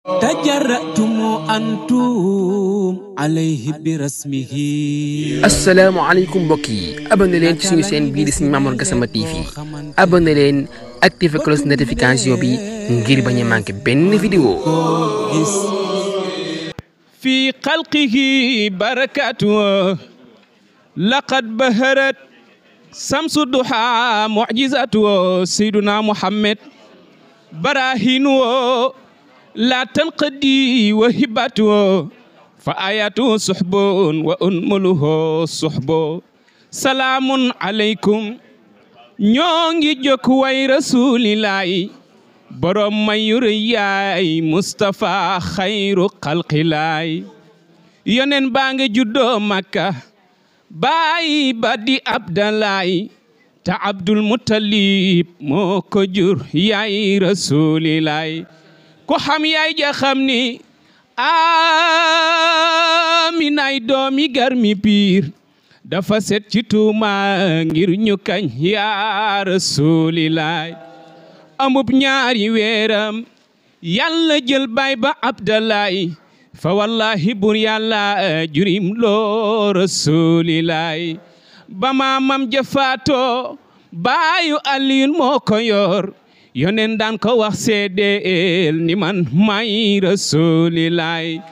تجرأتم أنتم عليه برسمه. السلام عليكم بوكي abonné leen ci suñu chaîne bii di Serigne Mamour Gassama TV abonné leen activé cloche notification bi ngir bañ a manqué benn vidéo. في خلقه بركاته لقد بهرت شمس الضحى معجزاته سيدنا محمد براهينه لا تنقضي وهباته فآياته صحب وأنمله صحب سلام عليكم ñongi jokk way rasulillahi borom mayur yaay Mustafa xayru xalqilaay yonen baa nga juddoo Makka baay ba di Abdalaay te Abdul Muttalib moo ko jur yaay rasulillahi ko xam yaay ja xam ni Aminaay doomi garmi piir dafa set ci tuuma ngir ñu kañ yaa rasulillahi amub ñaari weeram yàlla jël baay ba Abdalaay fa wallahi bur yàlla jurim loo rasulillahi ba maamam jafaato baayu Aliyun moo ko yor yonen daan ko wax seedeel ni man may rasulillahi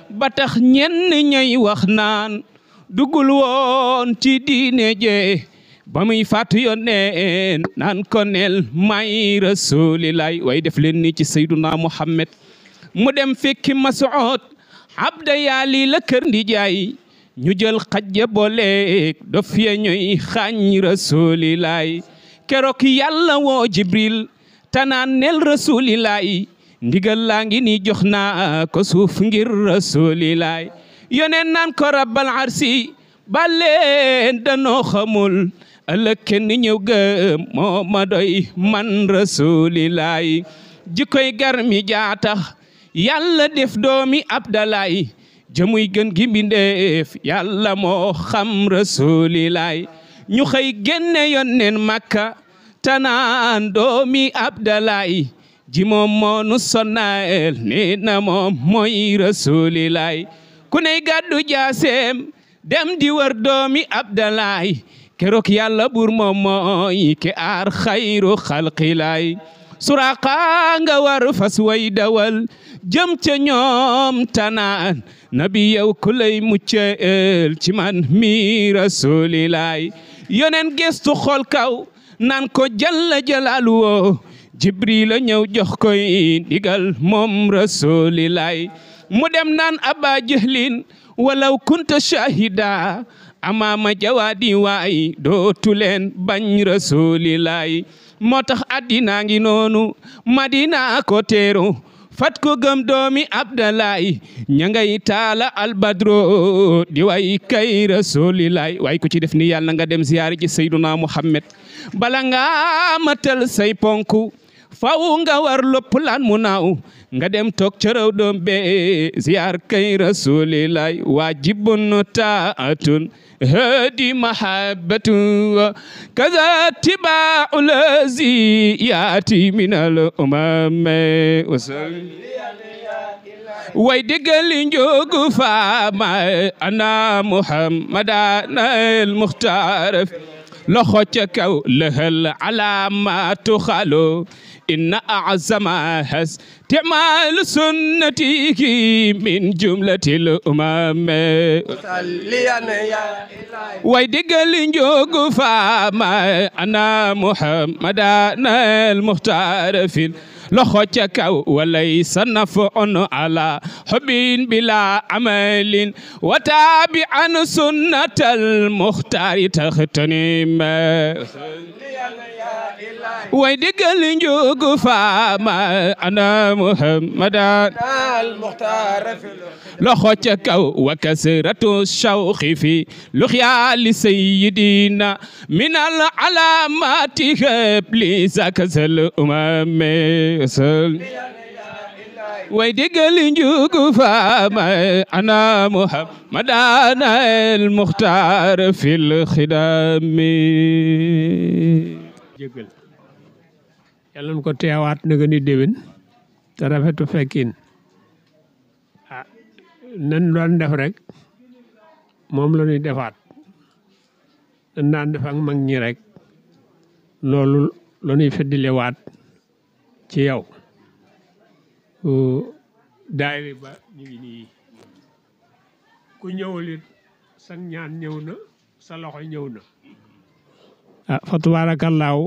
ba tax ñenn ñay wax naan dugul woon ci diine je ba muy faatu yoneen naan ko neel may rasulillahi way def leen ni ci sayduna Muhammad mu dem fekki Mas'ud abda yaali la kër ndi jaay ñu jël xajja boole dof ya ñoy xañ rasulillahi keroog yàlla woo Jibril tanaan neel rasulillahi ndigal laa ngi ni jox naa ko suuf ngir rasulillahi yonen naan ko rabbal arsi baleen danoo xamul ëllëg kenn ñëw gëm moo ma doy man rasulillahi jikoy garmi jaatax yàlla def doomi Abdalaay jëmuy gën gi mbindeef yàlla moo xam rasulillahi ñu xëy génne yonen Makka tanaan doomi Abdalaay ji moom moo nu sonnael nee na moom mooy rasulillahi ku ney gàddu jaaseem dem di wër doomi Abdalaay keroog yàlla bur moom mooy ke aar xayru xalqilaay Suraaqa nga war fas way dawal jëm ca ñoom tanaan nabi yow ku lay mucceel ci man mi rasulillahi yonen gestu xool kaw naan ko jalla jalaaluhu Jibril ñëw jox koy ndigal moom rasulillahi mu dem naan Aba Jahlin walaw kunta shahida amaama jawaadi waay dootu leen bañ rasulillahi moo tax addina ngi noonu Madina ko teeru fat ko gëm doomi Abdalaay ña ngay taala albadro di way kay rasulillahi way ko ci def ni yàlla nga dem ziyaar ji sayduna Muhammad bala nga matal say ponku faw nga war lopp lan mu naaw nga dem toog ca raw doom be ziyaar kay rasulillahi waajibun taatun hadi mahabbatu kaza tibaa'u lazi yaati minal umame way déggali njogu faama ana muhammadan al muxtaar loxo ca kaw lëhal alaamatu xalo inna a'zama has timal sunnati min jumlatil umame way déggal njogu faama ana muhammadan al muxtaar fil loxo ca kaw walaysa naf'un ala hubbin bila amalin wa tabi'an sunnatal muxtaari taxtanim way déggal njogu faama ana muhammadan al muxtaar loxo ca kaw wa kasratu shawqi fi luxyaali sayyidina min al alamati li zakazal umame way déggal njugu faama ana muhammadan al muxtaar fil xidami jégal yàlla na ko teewaat na nga ni déwén te rafetu fekkin nan doon def rek moom la ñuy defaat nan daan def ak mag ñi rek loolu la ñuy feddilewaat ci yow daayira ba ñu ngi nii ku ñëwul it sa ñaan ñëw na sa loxo ñëw na fa tabaarakallaahu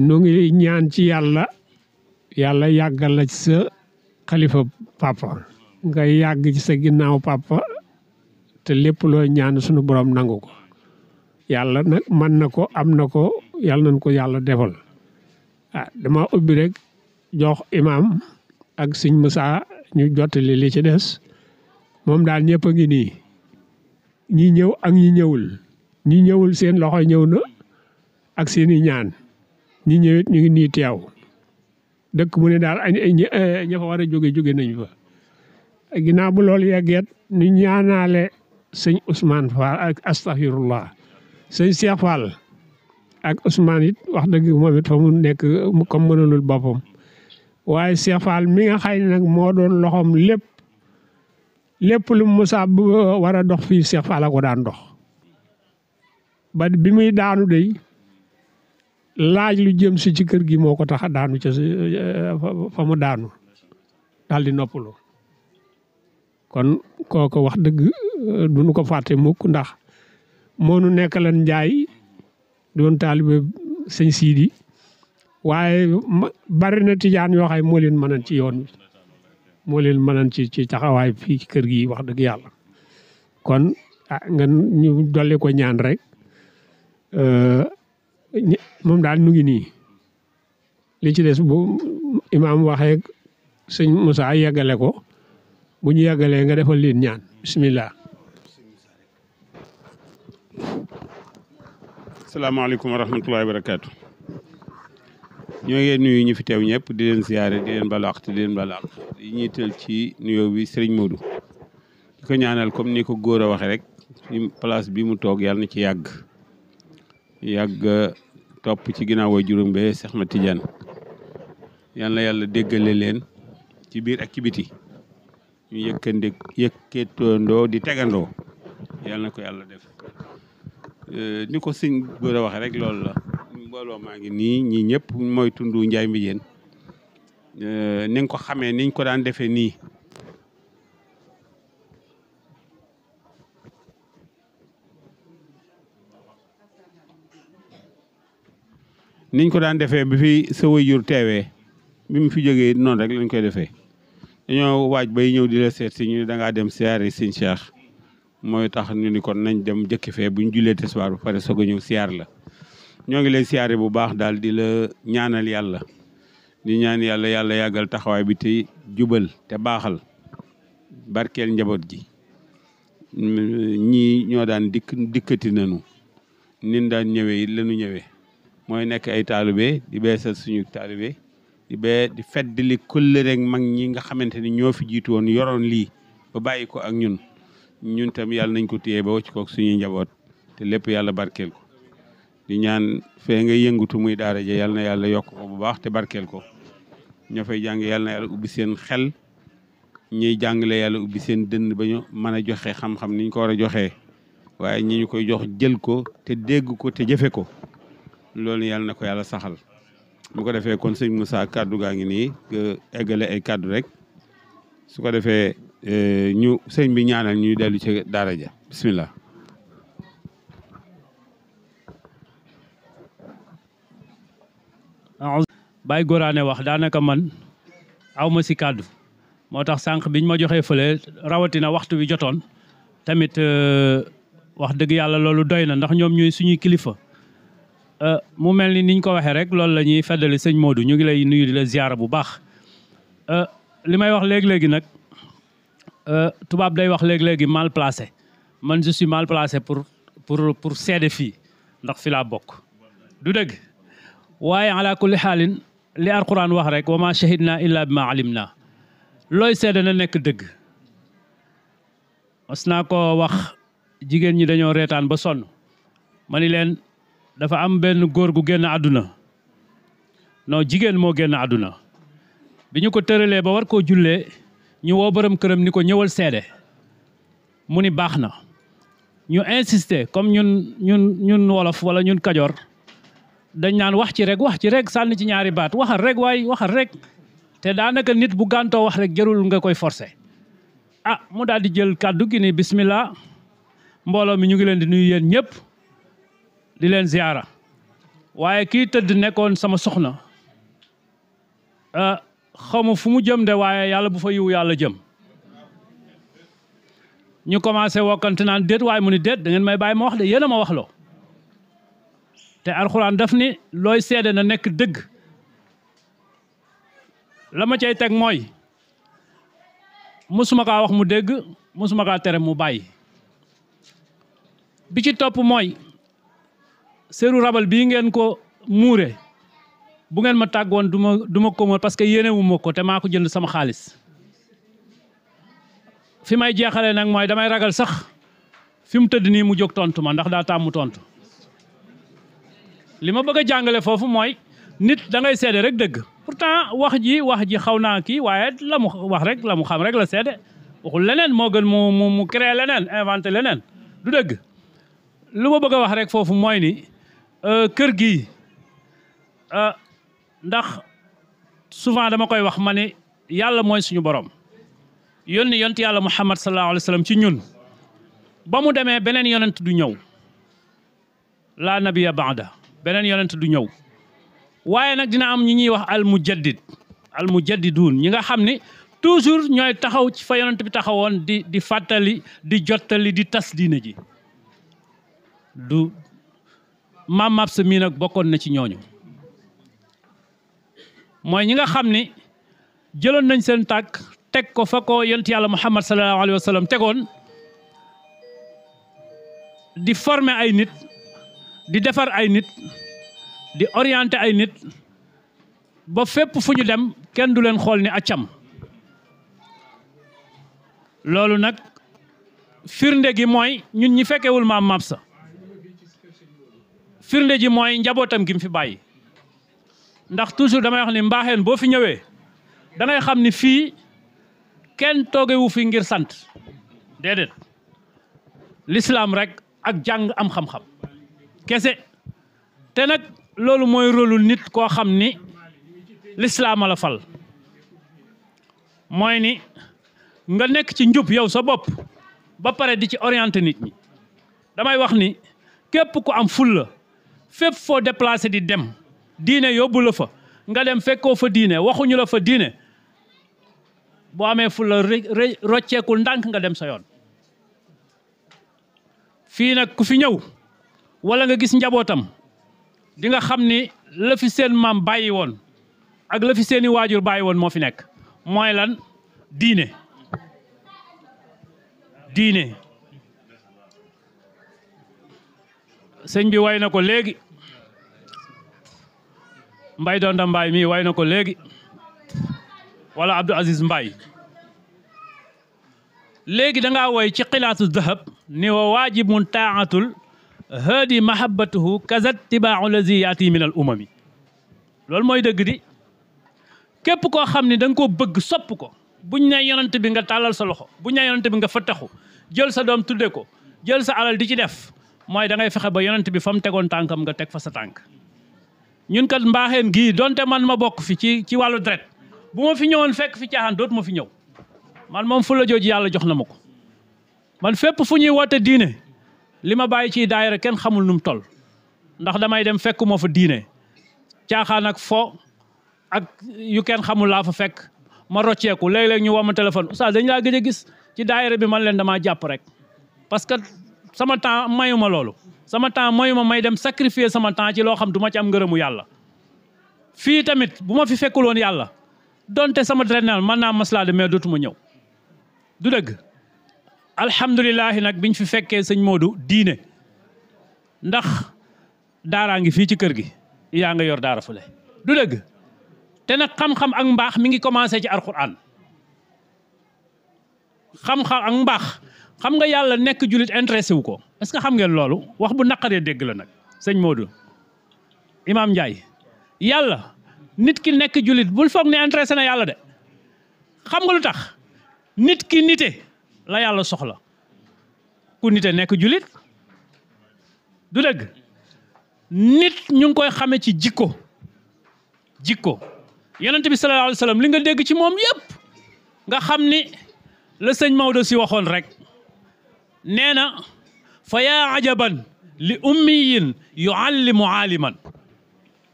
nu ngi ñaan ci yàlla yàggal la ci sa xalifa papa nga yàgg ci sa ginnaaw papa te lépp loo ñaan sunu borom nangu ko yàlla nag man na ko am na ko yàlla nañ ko yàlla defal dama ubbi rek jox imam ak sëñ Moussa ñu jottali li ci des moom daal ñëpp a ngi nii ñi ñëw ak ñi ñëwul ñi ñëwul seen loxo ñëw na ak seeni ñaan ñi ñëwit ñu ngi nii teew dëkk mu ne daal ña fa war a jóge nañ fa ginnaaw bu loolu yeggeet ñu ñaanaale sëñ Ousmane Fall ak astaghfirullah sëñ Cheikh Fall ak Ousmane it wax dëgg moom it fa mu nekk comme mënalul boppam waaye Cheikh Fall mi nga xay nag moo doon loxoom lépp lu Moussa war a dox fii Cheikh Fall a ko daan dox ba bi muy daanu dey laaj lu jëm si ci kër gi moo ko tax a daanu ca fa mu daanu daal di noppalu kon kooku wax dëgg duñu ko fàtte mukk ndax moo nu nekkalan Njaay doon taalibe sëñ Siidi waaye bari na tijaan yoo xam moo leen mënan ci yoon wi moo leen mënan ci taxawaay fii ci kër gi wax dëgg yàlla kon nga ñu dolli ko ñaan rek moom daal nu ngi nii li ci des bu imaam waxee sëñ Moussa yeggale ko bu ñu yeggalee nga defal leen ñaan bismillah. salaamaaleykum wa rahmatullahi wa barakaatu. ñoo ngi nuyu ñu fi teew ñëpp di leen ziyaare di leen balaax di leen balaax yi ñuy tël ci nuyoo bi Serigne Modou di ko ñaanal comme ni ko góor a waxee rek ci place bi mu toog yàlla na ci yàgg topp ci ginnaaw wa juróom be Cheikh Ahmed Tidiane yal na yàlla déggale leen ci biir ak ci biti ñu yëkkatandoo di tegandoo yal na ko yàlla def ni ko sëñ góor a waxee rek loolu la mbooloo maa ngi nii ñii ñëpp mooy tundu Njaay Mbijeen ni nga ko xamee niñ ko daan defee nii niñ ko daan defee bi fi sa waajur teewee bi mu fi jógee noonu rek lañ koy defee dañoo waaj bay ñëw di la seet si ñu ne dangaa dem siyaare sëñ Cheikh mooy tax ñu ni kon nañ dem jëkki fee buñ jullee tisbaar bu pare soog a ñëw siyaar la ñoo ngi lay siyaare bu baax daal di la ñaanal yàlla di ñaan yàlla yàggal taxawaay bi te jubal te baaxal barkeel njaboot gi ñii ñoo daan dikkati nañu nin daan ñëwee it lañu ñëwee mooy nekk ay taalibe di beesal suñu taalibe di feddali kóllëre ak mag ñi nga xamante ni ñoo fi jiitu woon yoroon lii ba bàyyi ko ak ñun tam yàlla nañ ko téye ba wacc ko ak suñuy njaboot te lépp yàlla barkeel ko di ñaan fee nga yëngutu muy daara ja yàlla na yàlla yokk ko bu baax te barkeel ko ñoo fay jàng yàlla na yàlla ubbi seen xel ñuy jàngale yàlla ubbi seen dënn ba ñu mën a joxe xam-xam ni ñu ko war a joxee waaye ñi ñu koy jox jël ko te dégg ko te jëfe ko loolu yàlla na ko yàlla saxal bu ko defee kon sëñ Moussa kaddu gaa ngi nii eggale ay kaddu rek su ko defee ñu sëñ bi ñaanal ñu dellu ci daara ja bismillah. Baye Goraane wax daanaka man aw ma si kàddu moo tax sànq biñ ma joxee fële rawatina waxtu wi jotoon tamit wax dëgg yàlla loolu doy na ndax ñoom ñuy suñuy kilifa mu mel ni niñ ko waxee rek loolu la ñuy feddali sëñ Modou ñu ngi lay nuyu di la ziyaara bu baax li may wax léegi-léegi nag tubaab day wax léegi-léegi mal placé man je suis mal placé pour seede fii ndax fi laa bokk du dëgg waaye ala kulli xaalin li alquran wax rek wa ma shahidna illa bi ma alim na looy seede na nekk dëgg mas naa ko wax jigéen ñi dañoo reetaan ba sonn ma ni leen dafa am benn góor gu génn àdduna non jigéen moo génn àdduna bi ñu ko tëralee ba war koo jullee ñu woo borom këram ni ko ñëwal seede mu ni baax na ñu insister comme ñun wolof wala ñun kajoor dañ naan wax ci rek sànni ci ñaari baat waxal rek te daanaka nit bu gàntoo wax rek jarul nga koy forcer mu daal di jël kàddu gi ni bismillah mbooloo mi ñu ngi leen di nuyu yéen ñëpp di leen ziyaara waaye kii tëdd nekkoon sama soxna xawma fu mu jëm de waaye yàlla bu fa yiw yàlla jëm ñu commencé wokkante naan déet waaye mu ni déet da ngeen may bàyyi ma wax de yéen a ma wax loo te alxuraan daf ni looy seede na nekk dëgg la ma cay teg mooy musuma kaa wax mu dégg musuma kaa tere mu bàyyi bi ci topp mooy seeru rabal bii ngeen ko muure bu ngeen ma tàggoon du ma ko moom parce que yéenewu ma ko te maa ko jënd sama xaalis fi may jeexalee nag mooy damay ragal sax fi mu tëdd nii mu jóg tontu ma ndax daa tàmmu tontu li ma bëgg a jàngale foofu mooy nit da ngay seede rek dëgg pourtant wax ji xaw naa kii waaye la mu wax rek la mu xam rek la seede waxul leneen moo gën mu créer leneen inventé leneen du dëgg lu ma bëgg a wax rek foofu mooy ni kër gi ndax souvent dama koy wax ma ne yàlla mooy suñu borom yónni yonent yàlla Muhammad sallallahu alayhi wa sallam ci ñun ba mu demee beneen yonent du ñëw laa nabiya baada beneen yonent du ñëw waaye nag dina am ñi ñuy wax almujaddiduun ñi nga xam ni toujours ñooy taxaw ci fa yonent bi taxawoon di fàttali di jottali di tas diine ji du maam Mabsa mii nag bokkoon na ci ñooñu mooy ñi nga xam ni jëloon nañ seen tàkk teg ko fa ko yonent yàlla Muhammad sallallahu alayhi wa sallam tegoon di former ay nit di defar ay nit di orienter ay nit ba fépp fu ñu dem kenn du leen xool ni accam loolu nag firnde gi mooy ñun ñi fekkewul maam Mabsa firnde ji mooy njabootam gi mu fi bàyyi ndax toujours damay wax ni mbaaxeen boo fi ñëwee da ngay xam ni fii kenn toogewu fi ngir sant déedéet l'islam rek ak jàng am xam-xam kese te nag loolu mooy rôlu nit koo xam ni l'islam la fal mooy ni nga nekk ci njub yow sa bopp ba pare di ci orienter nit ñi damay wax ni képp ku am fulla fépp foo déplacé di dem diine yóbbu la fa nga dem fekkoo fa diine waxuñu la fa diine boo amee fulla rocceekul ndànk nga dem sa yoon fii nag ku fi ñëw wala nga gis njabootam di nga xam ni la fi seen maam bàyyi woon ak la fi seeni waajur bàyyi woon moo fi nekk mooy lan diine sëñ bi way na ko léegi Mbay Donda Mbaay mii way na ko léegi wala Abdou Aziz Mbaay léegi da ngaa woy ci xilaatu dahab ni wa waajibun taatul haadi mahabbatuhu kazat tibaahu lazi yaati min al umami loolu mooy dëgg di képp koo xam ne da nga koo bëgg sopp ko buñ ne yonent bi nga tàllal sa loxo buñ ne yonent bi nga fëttaxu jël sa doom tudde ko jël sa alal di ci def mooy da ngay fexe ba yonent bi fa mu tegoon tànkam nga teg fa sa tànk ñun kat mbaaxeen gii donte man ma bokk fi ci wàllu deret bu ma fi ñëwoon fekk fi caaxaan doot ma fi ñëw man moom fu la jooju yàlla jox na ma ko man fépp fu ñuy woote diine li ma bàyyi ci daayira kenn xamul nu mu toll ndax damay dem fekk moo fa diine caaxaan ak fo ak yu kenn xamul laa fa fekk ma rocceeku léeg-léeg ñu woo ma téléphone oustaz dañ laa gëj a gis ci daayira bi man leen damaa jàpp rek parce que sama temps mayuma loolu sama temps mayuma may dem sacrifier sama temps ci loo xam du ma ci am ngërëmu yàlla fii tamit bu ma fi fekkuloon yàlla donte sama drenal mën naa maslaa de mais dootuma ñëw du dëgg alhamdulilahi nag biñ fi fekkee sëñ Modou diine ndax daaraa ngi fii ci kër gi yaa nga yor daara fule du dëgg te nag xam-xam ak mbaax mi ngi commencé ci alquran xam-xam ak mbaax xam nga yàlla nekk julit intéressé wu ko est-ce que xam ngeen loolu wax bu naqaree dégg la nag sëñ Modou Imam Ndiaye yàlla nit ki nekk julit bul foog ne intéressé na yàlla de xam nga lu tax nit ki nite la yàlla soxla ku nite nekk julit du dëgg nit ñu ngi koy xame ci jikko yonent bi sallallahu alayhi wa sallam li nga dégg ci moom yépp nga xam ni la sëñ Maodo si waxoon rek nee na fa yaa ajaban li ummiyin yuallimu aaliman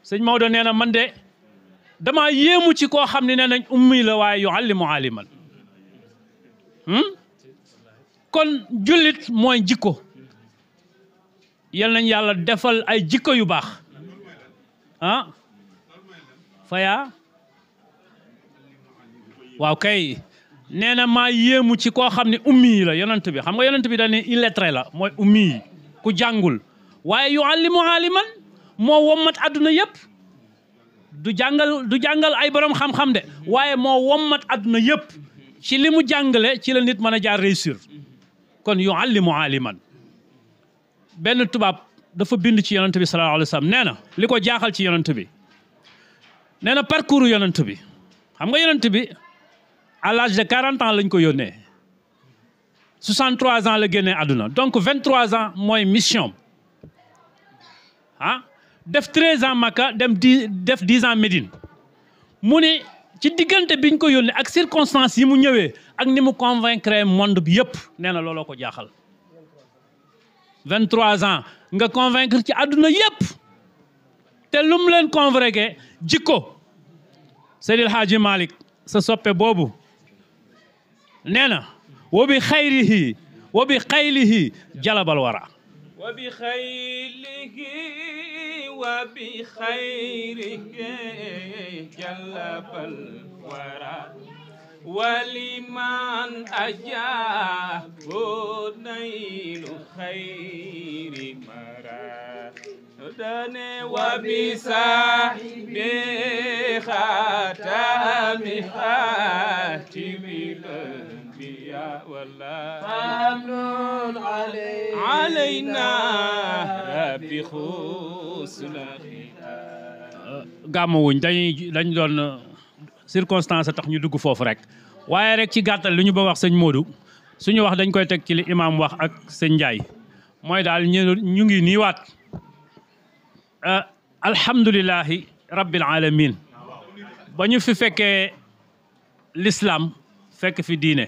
sëñ Maodo nee na man de dama yéemu ci koo xam ne nee nañ ummi la waaye yuallimu aaliman kon jullit mooy jikko yal nañ yàlla defal ay jikko yu baax ah faya waaw kay nee na maa yéemu ci koo xam ne ummi la yonent bi xam nga yonent bi dañ ne illettré la mooy ummi ku jàngul waaye yuallimu aaliman moo wommat àdduna yëpp du jàngal ay borom xam-xam de waaye moo wommat àdduna yëpp ci li mu jàngale ci la nit mën a jaar réussir kon yuallimu aaliman benn tubaab dafa bind ci yonent bi sallallahu alayhi wa sallam nee na li ko jaaxal ci yonent bi nee na parcours yonent bi xam nga yonent bi à l'âge de 40 ans lañ ko yónnee 63 ans la génnee àdduna donc 23 ans mooy mission ah def 13 ans Makka def 10 ans Médine mu ne ci diggante biñ ko yónnee ak circonstances yi mu ñëwee ak ni mu convaincre monde bi yëpp nee na looloo ko jaaxal 23 ans nga convaincre ci àdduna yëpp te lu mu leen convaincre jikko Seydil Hadji Malick sa soppe boobu nee na wa bi xayrihi wa bi xaylihi jalabal wara wa bi xaylihi wa bi xayrihi jalabal wara waliman ajaabu naylu xayri mara dane wa bi saahibi xaatami xaatimil anbiya walla famnun alayna rabbi xusna gàmmu wuñ dañ doon circonstance tax ñu dugg foofu rek waaye rek ci gàttal li ñu ba wax sëñ Modou suñu wax dañ koy teg ci li imam wax ak sëñ Ndiaye mooy daal ñu ngi nii waat alhamdulillahi rabbil alamin ba ñu fi fekkee l'islam fekk fi diine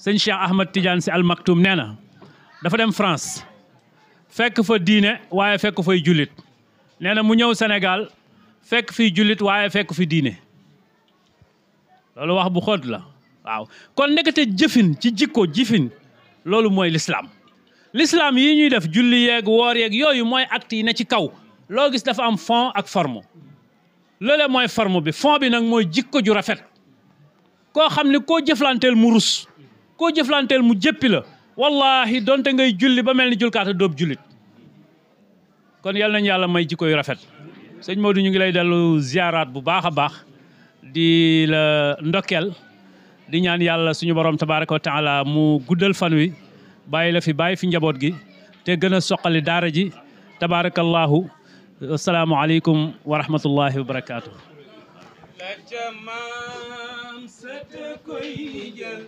sëñ Cheikh Ahmad Tidiane Sy Al Maktoum nee na dafa dem France fekk fa diine waaye fekk fay jullit nee na mu ñëw Sénégal fekk fi jullit waaye fekk fi diine loolu wax bu xóot la waaw kon nekkate jëfin ci jikko jëfin loolu mooy l'islam yi ñuy def julli yeeg woor yeeg yooyu mooy acte yi ne ci kaw loo gis dafa am fond ak forme loole mooy forme bi fond bi nag mooy jikko ju rafet koo xam ne koo jëflanteel mu rus koo jëflanteel mu jëppi la wallahi donte ngay julli ba mel ni julkaata doob jullit kon yal nañu yàlla may jikko yu rafet sëñ Modou ñu ngi lay dellu ziaraat bu baax a baax di la ndokkeel di ñaan yàlla suñu borom tabaraka wa taala mu guddal fan wi bàyyi la fi bàyyi fi njaboot gi te gën a soqali daara ji tabarakallahu assalaamu aleykum wa rahmatullahi wa barakaatu la jamaam sët koy jël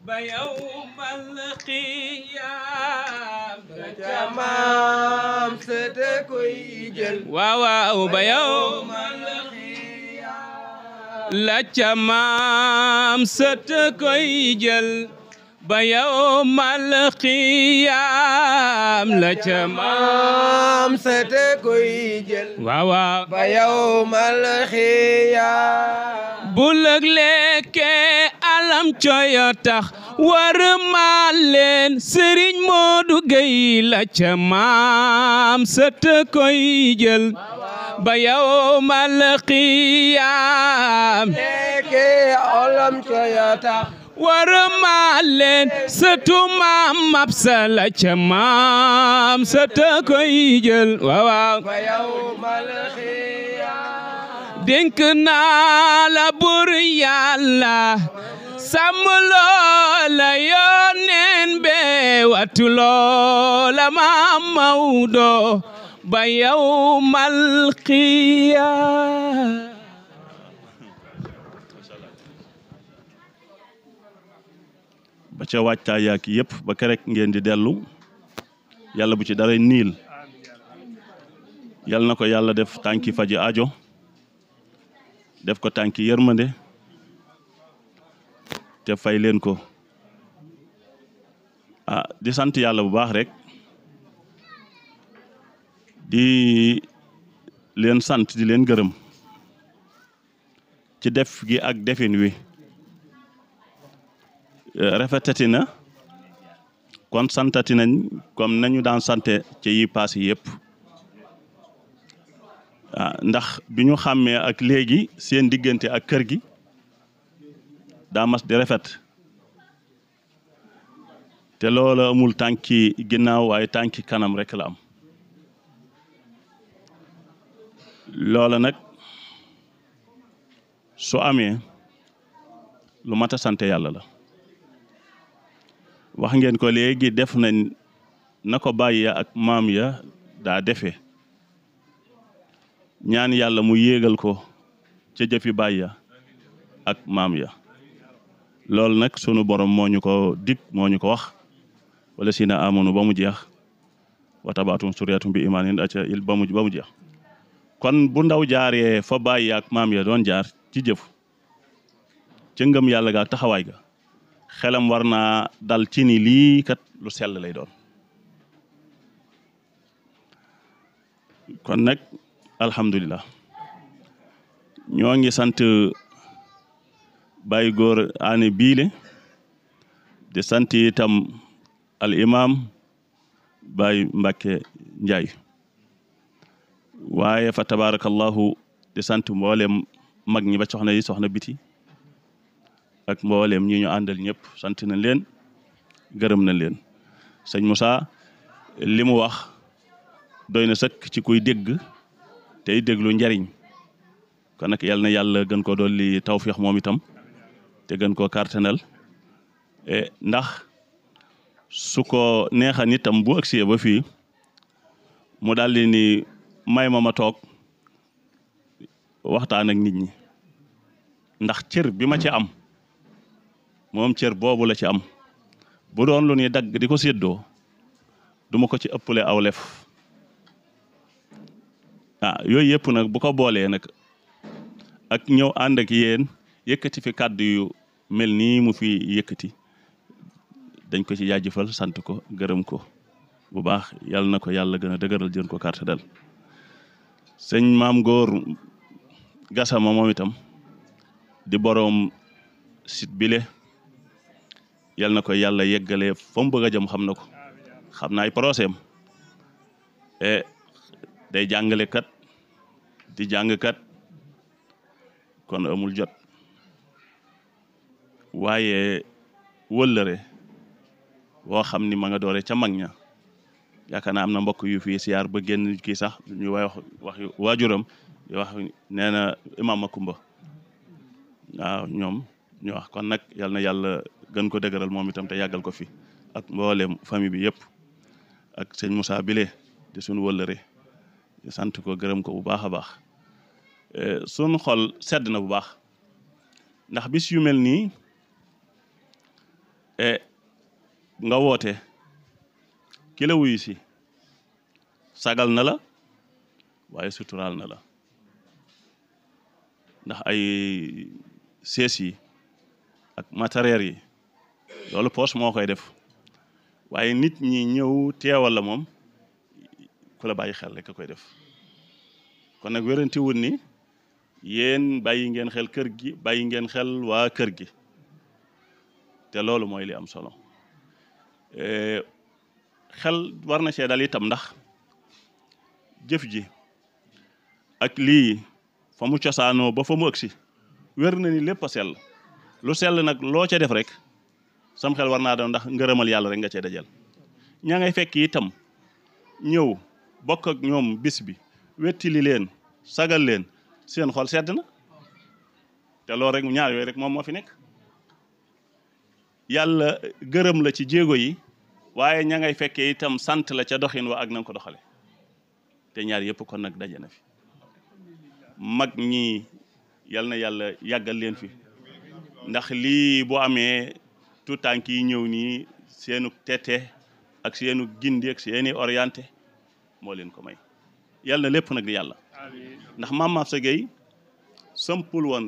ba yawmal qiyaam la jamaam sët koy jël waaw waaw ba yawmal la jamaam sët koy jël ba yawmal qiyaam la jamaam sët koy jël waaw waaw ba yawmal qiyaam bu lëg lekkee alam coyo tax war maa leen Sëriñ Modou Gueye la jamaam sët koy jël ba yawmal qiyaam lekkee alam coyo tax war maa leen sëtu maam Mabsa la ca maam sët koy jël waaw waaw ba yawmal qiyaam dénk naa la bur yàlla sàmm loola yoneen be wattu loola maam Mawdo ba yawmal qiyaam ba ca waajtaay yaak yëpp ba kerek ngeen di dellu yàlla bu ci dara niil yàlla na ko yàlla def tànki faji ajo def ko tànki yërmande te fay leen ko di sant yàlla bu baax rek di leen sant di leen gërëm ci def gi ak defin wi rafetati na kon santati nañ comme nañu daan sante ci yi passé yëpp ndax bi ñu xàmmee ak léegi seen diggante ak kër gi daa mas di rafet te loola amul tànki ginnaaw waaye tànki kanam rek la am loola nag su amee lu mat a sant yàlla la wax ngeen ko léegi def nañ na ko bàyyi ya ak maam ya daa defee ñaan yàlla mu yéegal ko ca jëfi bàyyi ya ak maam ya loolu nag sunu borom moo ñu ko dig moo ñu ko wax wala si na amanu ba mu jeex wa tabaatum suryatum bi imaanin aca il ba mu jeex kon bu ndaw jaaree fa bàyyi ak maam ya doon jaar ci jëf ca ngëm yàlla ga taxawaay ga xelam war naa dal ci ni lii kat lu sell lay doon kon nag alhamdulilah ñoo ngi sant Baye Góor Ané Biile di sant itam al imam Baye Mbacke Ndiaye waaye fa tabarakallahu di sant mboolem mag ñi ba soxna yi soxna biti ak mboolem ñi ñu àndal ñëpp sant nañ leen gërëm nañ leen sëñ Moussa li mu wax doy na sëkk ci kuy dégg tey déglu njariñ kon nag yal na yàlla gën ko dolli tawfiix moom itam te gën koo kartanal ndax su ko neexa nitam bu agsee ba fii mu daldi ni may ma toog waxtaan ak nit ñi ndax cër bi ma ci am moom cër boobu la ci am bu doon lu ni dagg di ko séddoo duma ko ci ëppale aw lef yooyu yëpp nag bu ko boolee nag ak ñëw ànd ak yéen yëkkati fi kàddu yu mel nii mu fi yëkkati dañ ko ci jaajëfal sant ko gërëm ko bu baax yàlla na ko yàlla gën a dëgëral jën ko carte dal sëñ Maam Góor Gassama moom itam di boroom site bile yal na ko yàlla yeggalee fa mu bëgg a jëm xam na ko xam na ay procès am day jàngale kat di jàng kat kon amul jot waaye wëllëre woo xam ni ma nga doore ca mag ña yaakaar naa am na mbokk yu fi siyaar ba génn kii sax ñu wax waajuram di wax nee na imam Makumba waaw ñoom ñu wax kon nag yal na yàlla gën ko dëgëral moom itam te yàggal ko fi ak mboolem famille bi yëpp ak sëñ Moussa Bile di suñu wëllëre di sant ko gërëm ko bu baax a baax suñu xol sedd na bu baax ndax bis yu mel nii nga woote ki la wuyu si sagal na la waaye suturaal na la ndax ay sees yi ak matériel yi loolu poos moo koy def waaye nit ñi ñëw teewal la moom ku la bàyyi xel rek a koy def kon nag wéranti wut ni yéen bàyyi ngeen xel kër gi bàyyi ngeen xel waa kër gi te loolu mooy li am solo xel war na see dal itam ndax jëf ji ak lii fa mu cosaanoo ba fa mu ëgsi wér na ni lépp a sell lu sell nag loo ca def rek sam xel war naa doon ndax ngërëmal yàlla rek nga cee dajal ña ngay fekk itam ñëw bokk ak ñoom bis bi wettili leen sagal leen seen xol sedd na te loolu rek ñaar yooyu rek moom moo fi nekk yàlla gërëm la ci jéego yi waaye ña ngay fekkee itam sant la ca doxin wa ak na nga ko doxale te ñaar yëpp kon nag daje na fi mag ñi yal na yàlla yàggal leen fi ndax lii bu amee tout tànk yi ñëw nii seenu tete ak seenu gindi ak seeni orienté moo leen ko may yàlla na lépp nag di yàlla ndax Mame Absa Gueye sampul woon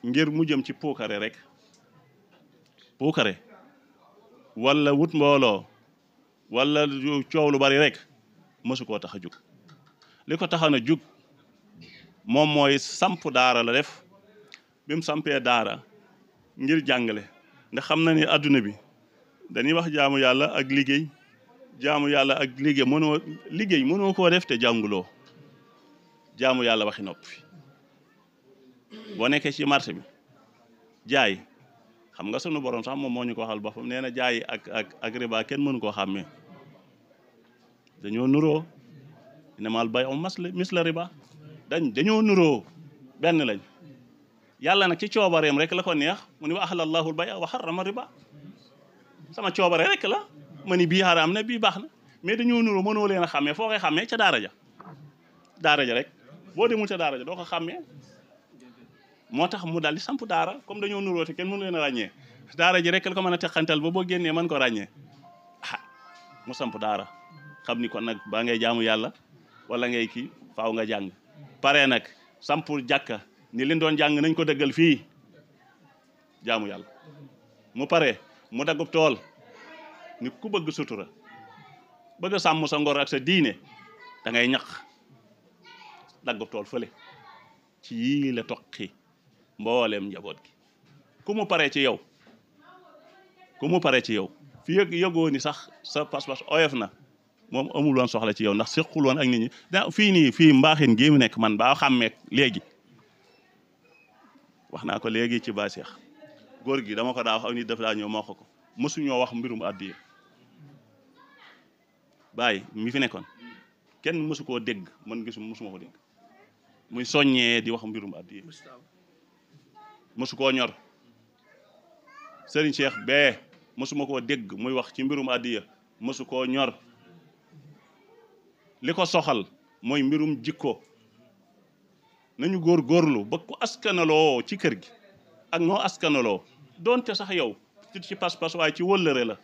ngir mu jëm ci puukare rek puukare wala wut mbooloo wala coow lu bari rek mësu koo tax a jug li ko taxoon a jug moom mooy samp daara la def bi mu sampee daara ngir jàngale ndax xam na ni adduna bi dañuy wax jaamu yàlla ak liggéey jaamu yàlla ak liggéey mënoo koo def te jànguloo jaamu yàlla waxi noppi boo nekkee ci marché bi jaay xam nga sunu borom sax moom moo ñu ko waxal boppam nee na jaay ak riba kenn mënu koo xàmmee dañoo nuroo innamal bay'u misla riba dañoo nuroo benn lañ yàlla nag ci coobareem rek la ko neex mu ni wa ahallallahu al-bay'a wa harrama riba sama coobare rek la ma ni bii xaraam na bii baax na mais dañoo nuroo mënoo leen a xàmmee foo koy xàmmee ca daara ja rek boo demul ca daara ja doo ko xàmmee moo tax mu daal di samp daara comme dañoo nuroo te kenn mënu leen a ràññee daara ji rek la ko mën a teqantal ba boo génnee mën ko ràññee mu samp daara xam ni kon nag baa ngay jaamu yàlla wala ngay kii faaw nga jàng pare nag samp jàkka ni leen doon jàng nañ ko dëggal fii jaamu yàlla mu pare mu daggub tool ni ku bëgg sutura bëgg a sàmm sa ngor ak sa diine da ngay ñaq daggub tool fële ci yii la toqi mbooleem njaboot gi ku mu pare ci yow fi yëgoo ni sax sa pas-pas oyof na moom amul woon soxla ci yow ndax sequl woon ak nit ñi fii mbaaxin gii mu nekk man baa xàmmeek léegi wax naa ko léegi ci ba Seex góor gi dama ko daa wax ak nit daf daa ñëw moo ko mësuñoo wax mbirum addiya bàyyi mi fi nekkoon kenn mësu koo dégg man mësuma ko dégg muy soññee di wax mbirum addiya mësu koo ñor Serigne Cheikh bee mësuma koo dégg muy wax ci mbirum addiya mësu koo ñor li ko soxal mooy mbirum jikko nañu góorgóorlu ba ku askanaloo ci kër gi ak noo askanaloo doonte sax yow ci pas-pas waaye ci wëllëre la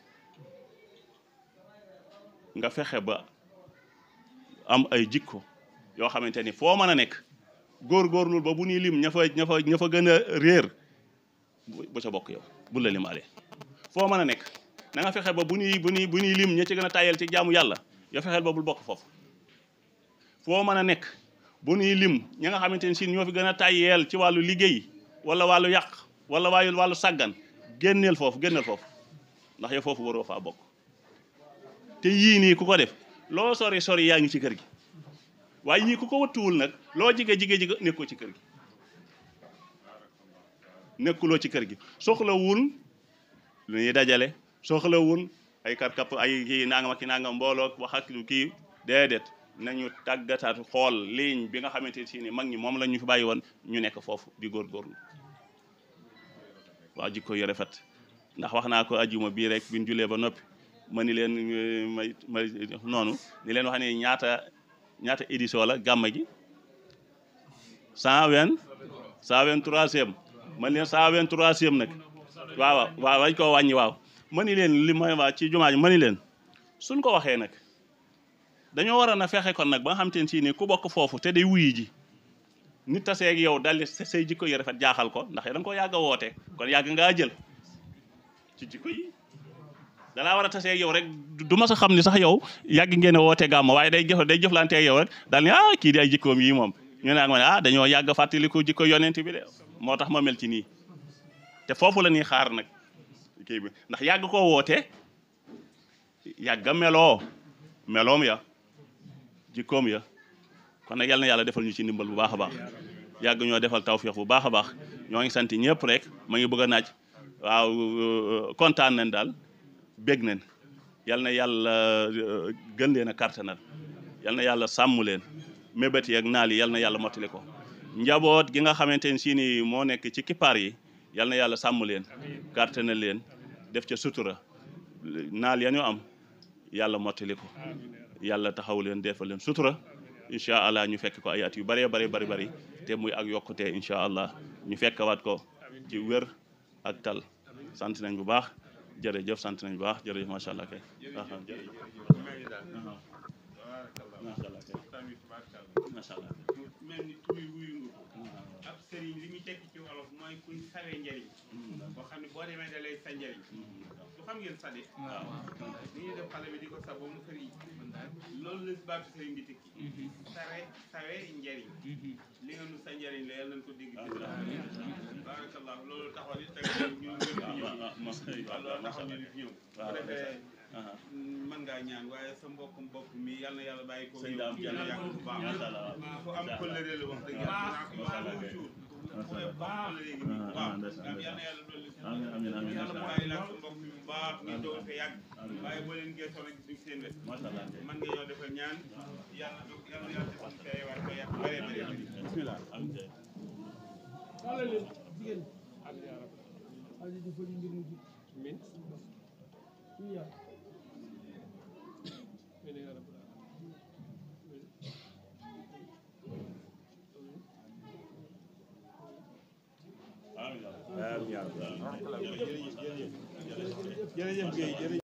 nga fexe ba am ay jikko yoo xamante ni foo mën a nekk góorgóorlu ba bu ñuy lim ña fa gën a réer bu ca bokk yow bu la limaale foo mën a nekk na nga fexe ba bu ñuy lim ña ci gën a tayal ci jaamu yàlla yoo fexeel ba bul bokk foofu foo mën a nekk bu ñuy lim ña nga xamante ni si ñoo fi gën a tayeel ci wàllu liggéey wala wàllu yàq wala wàllu sàggan génneel foofu ndax yow foofu waroo faa bokk te yii nii ku ko def loo sori yaa ngi ci kër gi waaye yii ku ko wattuwul nag loo jige nekkoo ci kër gi nekkuloo ci kër gi soxlawul lu ñuy dajale soxlawul ay karkap ay kii nangam mbooloo wax ak kii déedéet nañu tàggataat xool ligne bi nga xamante si ni mag ñi moom la ñu fi bàyyi woon ñu nekk foofu di góorgóorlu waaw jikko yu rafet ndax wax naa ko ajuma bii rek bi ñu julee ba noppi ma ni leen ma noonu ni leen wax ne ñaata édition la gàmma gi 123e man leen 123e nag waaw wañ koo wàññi waaw ma ni leen li ma waa ci jumaa ji ma ni leen suñ ko waxee nag dañoo war a na fexe kon nag ba nga xam te ne si ni ku bokk foofu te day wuyi ji nit taseeg yow daldi say jikko yu rafet jaaxal ko ndax da nga ko yàgg a woote kon yàgg ngaa jël ci jikko yi dalaa war a taseeg yow rek du ma sa xam ni sax yow yàgg ngeen a woote gàmma waaye day jëflanteeg yow rek daal ni kii di ay jikkoom yi moom ñu ne ak ma ne dañoo yàgg fàttaliku jikko yonent bi de moo tax ma mel ci nii te foofu la ñuy xaar nag kii bi ndax yàgg koo woote yàgg a meloom ya jikkoom ya kon nag yal na yàlla defal ñu ci ndimbal bu baax a baax yàgg ñoo defal tawfiix bu baax a baax ñoo ngi sant ñëpp rek ma ngi bëgg a naaj waaw kontaan nañ daal bég nañ yal na yàlla gën leen a kartanal yal na yàlla sàmm leen mébét yi ak naal yi yal na yàlla mottali ko njaboot gi nga xamante ne si ni moo nekk ci kippaar yi yal na yàlla sàmm leen kartanal leen def ca sutura naal ya ñu am yàlla mottali ko yàlla taxaw leen defal leen sutura incha allah ñu fekk ko ay at yu bari te muy ak yokkute incha allah ñu fekkawaat ko ci wér ak tal sant nañ bu baax jërëjëf sant nañ bu baax jërëjëf macha allah kay jërëjëf macha allah kay macha allah mel ni tuy wuyu nga ko ab sëriñ li muy tekki ci wolof mooy kuy sawee njëriñ boo xam ne boo demee da lay sa njëriñ du xam ngeen sade waaw ni ñuy def xale bi di ko sa ba mu sëriñ loolu la baatu sëriñ di tekki sawee njëriñ li nga nu sa njëriñ la yàlla nañ ko dégg ci barakallah loolu taxoon it teg ñu ngeen fi ñëw loolu taxoon ñu fi ñëw bu defee mën ngaa ñaan waaye sa mbokkum bopp mi yal na yàlla bàyyi ko ñëw yàlla yàgg bu baax fu am kóllëre la wax dëgg yàlla baax léegi bu baax yal na yàlla dolli yàlla bàyyi la sa mbokk mi bu baax ngeen doon fa yàgg waaye boo leen geesoo nag gis seen wet mën nga ñoo defal ñaan yàlla yàlla defal fee war ko yàq bëree bëri bismillah jërëjëf Guèye jërëjëf